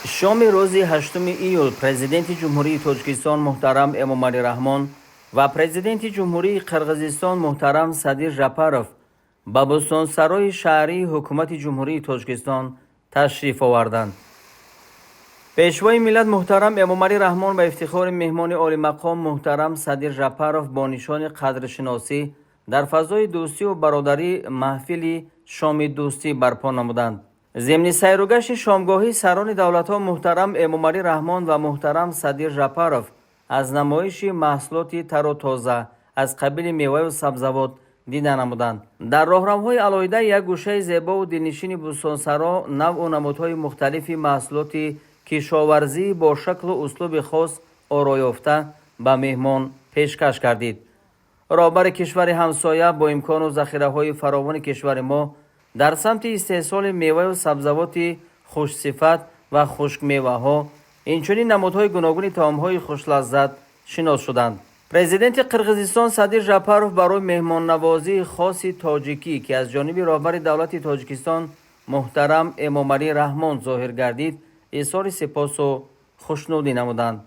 Шоми рӯзи 8 июл Президенти Ҷумҳурии Тоҷикистон муҳтарам Эмомалӣ Раҳмон ва Президенти Ҷумҳурии Қирғизистон муҳтарам Садир Жапаров ба Бӯстонсарои шаҳрии Ҳукумати Ҷумҳурии Тоҷикистон ташриф оварданд. Пешвои миллат муҳтарам Эмомалӣ Раҳмон ба ифтихори меҳмони олимақом муҳтарам Садир Жапаров бо нишони қадршиносӣ дар фазои дӯстиву бародарӣ маҳфили шоми дӯстӣ барпо намуданд. Зимни сайругашти шомгоҳӣ сарони давлатҳо муҳтарам Эмомалӣ Раҳмон ва муҳтарам Садир Жапаров аз намоиши маҳсулоти тару тоза аз қабили меваю сабзавот дида намуданд. Дар роҳравҳои алоҳида як гӯшаи зебову дилнишини Бӯстонсаро навъу намудҳои мухталифи маҳсулоти кишоварзӣ бо шаклу услуби хос ороёфта ба меҳмон пешкаш гардид. Роҳбари кишвари ҳамсоя бо имкону захираҳои фаровони кишвари мо дар самти истеҳсоли меваю сабзавоти хушсифат ва хушкмеваҳо, инчунин намудҳои гуногуни таомҳои хушлаззат шинос шуданд. Президенти Қирғизистон Садир Жапаров барои меҳмоннавозии хоси тоҷикӣ, ки аз ҷониби роҳбари давлати Тоҷикистон муҳтарам Эмомалӣ Раҳмон зоҳир гардид, изҳори сипосу хушнудӣ намуданд.